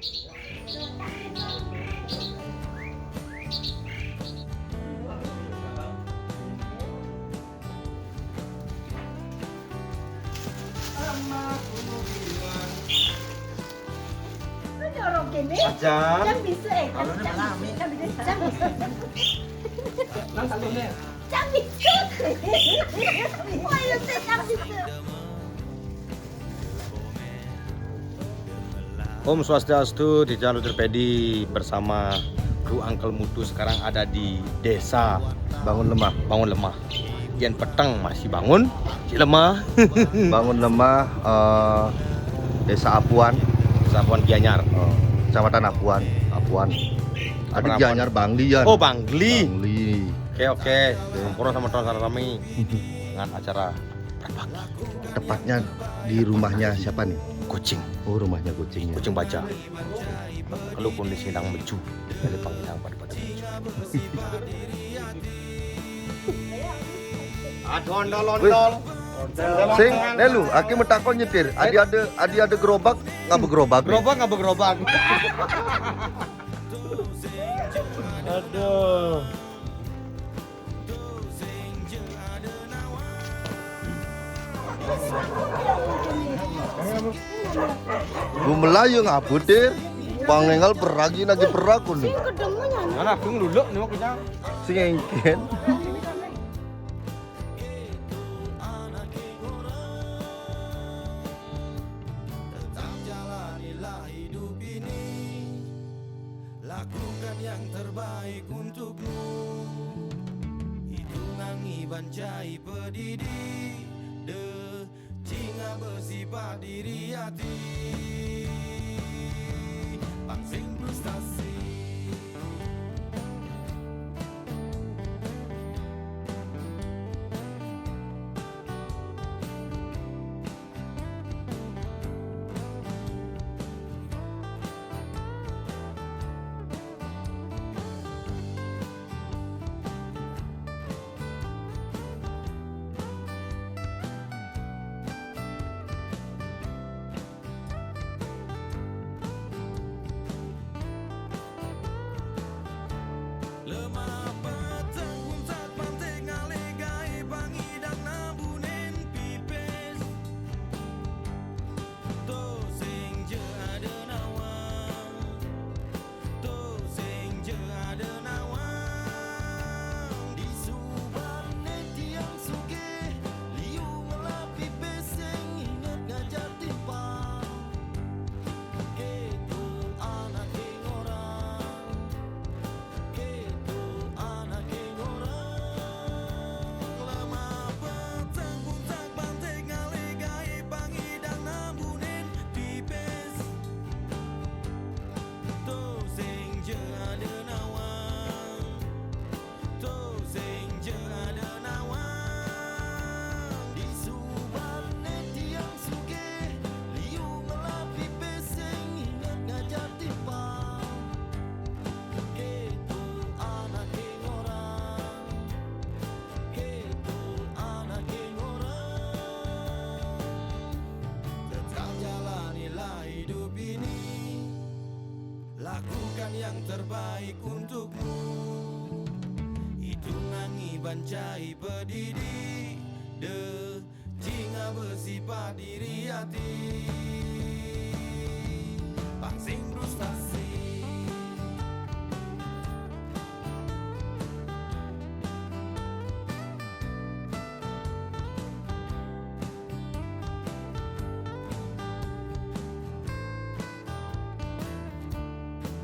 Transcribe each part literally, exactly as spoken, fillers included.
Kok jorok ini? Ajan. Jam bisa, eh, jam, jam bisa, jam bisa, jam bisa. Jam bisa. Wah, iya, saya jam bisa. Om Swastiastu, di channel Dokter Pedi bersama Kru Uncle Mutu sekarang ada di desa Bangun Lemah. Bangun Lemah. Yen peteng masih bangun, cik lemah. Bangun Lemah, eh, Desa Apuan. Desa Apuan Gianyar. Oh, Kecamatan Apuan. Apuan. Ada Apuan. Gianyar Bangli ya. Oh, Bangli. Bangli. Oke, oke. Sampura sama tuan sarami dengan acara berbagi. Tepatnya di rumahnya siapa nih? Kucing. Oh, rumahnya kucingnya. Kucing baja. Kalau kondisi nang meju, dari panggilan pada pada meju. Ada ondol-ondol. Sing, lelu, aki metakon nyetir. Adi ada, adi ada gerobak, ngapa gerobak nih? Gerobak ngapa gerobak? Aduh. Gumelayu ngabut, Dir. Pangengal peragi lagi peraku nih. Mana aku ngeluluk nih waktunya. Sing engken. Tetap jalanilah hidup ini. Lakukan yang terbaik untukmu. Hitungangi bancai pedidi. De cinga bersifat diri hati. Pangsing frustasi. Lemah peteng puncak pantai ngalih gawe pangidang nambunin pipis. To sing je ada nawang. To sing je ada nawang. Di subane tiang sugih, liu ngelah pipis sing inget ngajar timpal. Keto anake ngorang. Keto anake ngorang. Lemah peteng puncak pantai ngalih gawe pangidang nambunin pipis. To sing je ada nawang. To sing je ada nawang. Di subane tiang sugih, liu ngelah pipis sing inget ngajar timpal. Keto anake ngorang. Keto anake ngorang. Tetap jalanilah hidup ini. Lakukan yang terbaik untukmu. Hitungangi bancai pedidi. De cinga bersifat diri hati. Pangsing frustasi.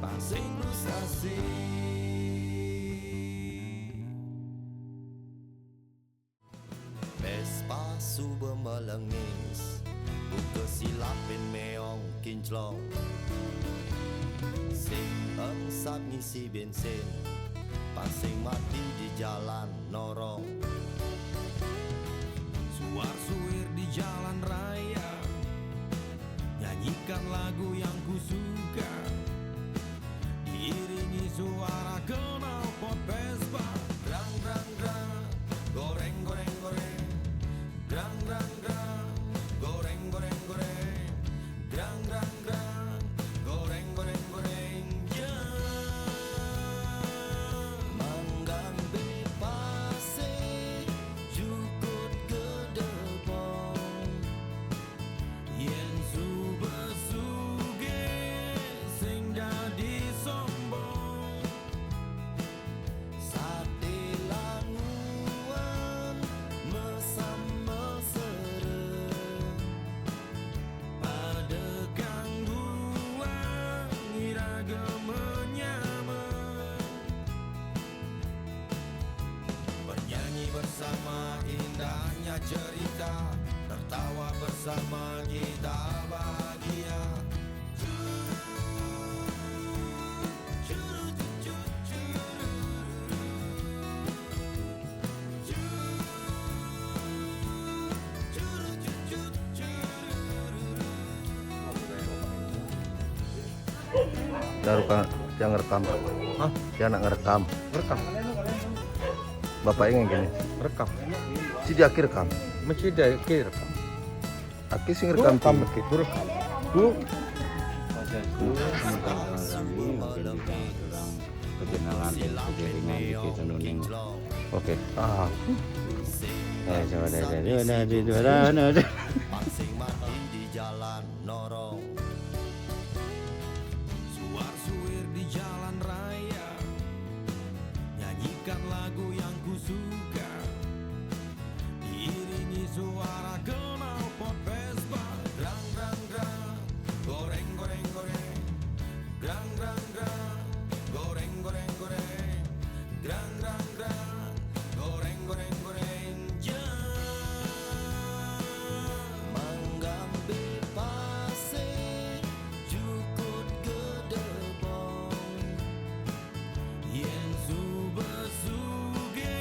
Pangsing frustasi. Pespa suba melengis, buka silapin meong kinclong. Sing engsap ngisi bensin, pangsing mati di jalan norong. Suar suir di jalan raya, nyanyikan lagu yang kusuka. Diiringi suara knalpot Vespa. Grang, grang, grang. Goreng, goreng, goreng. Grang, grang, grang. Goreng, goreng, goreng. Grang, grang, grang. Goreng, goreng, Cerita, tertawa bersama kita bahagia. Daru kan yang ngerekam. Hah? Yang nak ngerekam. Rekam. Bapak ingin gini. Rekam. Si dia akhir rekam. Mesti ada kira rekam. Aki sing rekam Rekam tu. Begitu rekam. Tuh. Pada itu sementara kami mungkin tidak kurang kejenalan dan kejelingan di kita nuning. Oke. Ah. Eh, coba deh, deh, deh, deh, deh, deh, deh, deh. Pangsing mati di jalan norong. Suar suir di jalan raya. Nyanyikan lagu yang kusuka. Diiringi suara knalpot Vespa. Grang grang grang. Goreng goreng goreng. Grang grang grang. Goreng goreng goreng. Grang grang grang. Goreng goreng goreng. Jam. Manggambe pasir. Jukut gedebong. Yen suba suge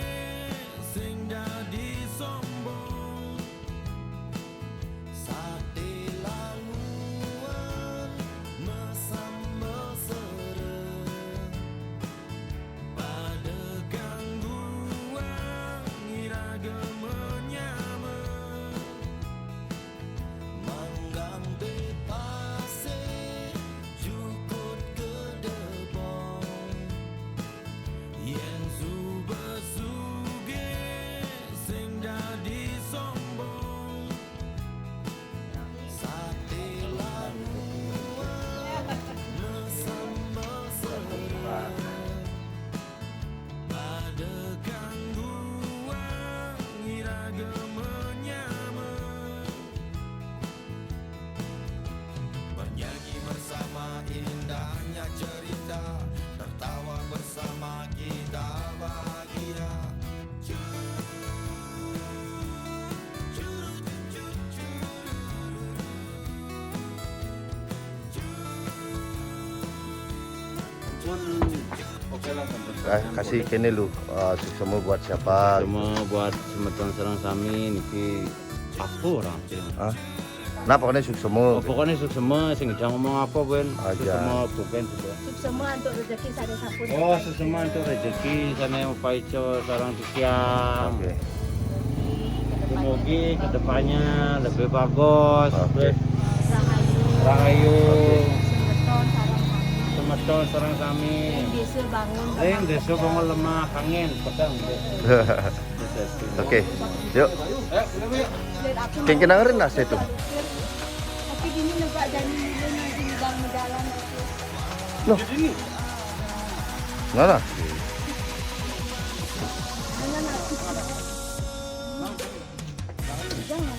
sing dadi sombong. Sate languan mesam mesere. Pada kangguang iraga menyama. Manggambe pasir jukut gedebong. Yen suba suge sing dadi sombong. Sate languan mesam mesere. Pada kangguang iraga menyama. Bernyanyi bersama indahnya cerita. Tertawa bersama kita bahagia. Ah, kasih kene lu. Ah, suksema buat siapa? Semua buat semeton sareng sami niki apa orang sih? Ah. Nah, pokoknya suksema. Oh, pokoknya suksema, sing ngomong apa, Ben? Aja. Suksema, bukan juga. Suksema untuk rezeki sare sampun. Oh, suksema untuk rezeki sana yang paico sarang titiang. Oke. Semoga kedepannya lebih bagus. Oke. Rahayu. Semeton sareng sami. Semeton sareng sami. Ring desa bangun. Ring desa bangun lemah angin petang. Oke. Yuk. Kengkenang rendah saya tu. Tapi dini nampak jani dulu nanti bang jalan. Noh. Nah lah. Jangan aku. Jangan.